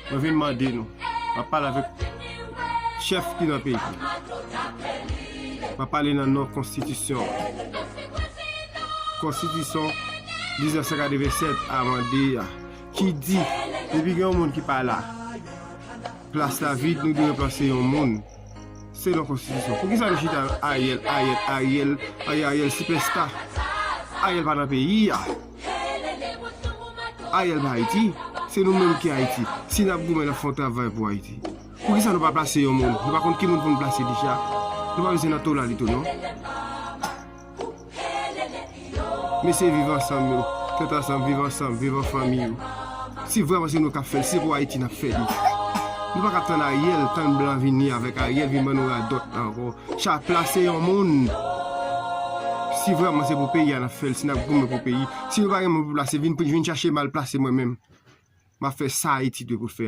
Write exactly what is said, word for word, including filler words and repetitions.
Mwen vin mande nou, m ap pale avèk chèf ki nan peyi. M ap pale nan non konstitisyon. Konstitisyon diznèf san katrevennsèt amande a, ki di, depi gen yon moun ki pa la, plas la vid, nou dwe ranplase yon moun. Selon konstitisyon. Poukisa nou chita Ariel, Ariel, Ariel, Ariel, Ariel sipèsta? Ariel pa nan peyi a. Ariel pa Ayiti. Se nou menm ki Ayiti. Si n ap goumen, n ap fè yon travay pou Ayiti. Poukisa nou pa plase yon moun? Nou pa konn ki moun pou nou plase deja? Nou pa bezwen nan tolalito, non. Mesye, viv ansanm yo. Tèt ansanm, viv ansanm, viv an fanmi yo. Si vrèman se nou k ap fè l, se pou Ayiti n ap fè li. Nou pa ka tann Ariel, tann blan vini avèk Ariel, vin ban nou radòt ankò. Cha plase yon moun. Si vrèman se pou peyi a n ap fè l, si n ap goumen pou peyi, si nou pa gen moun pou plase, vin, vin chache m al plase mwen menm. M ap fè sa Ayiti dwe pou l fè.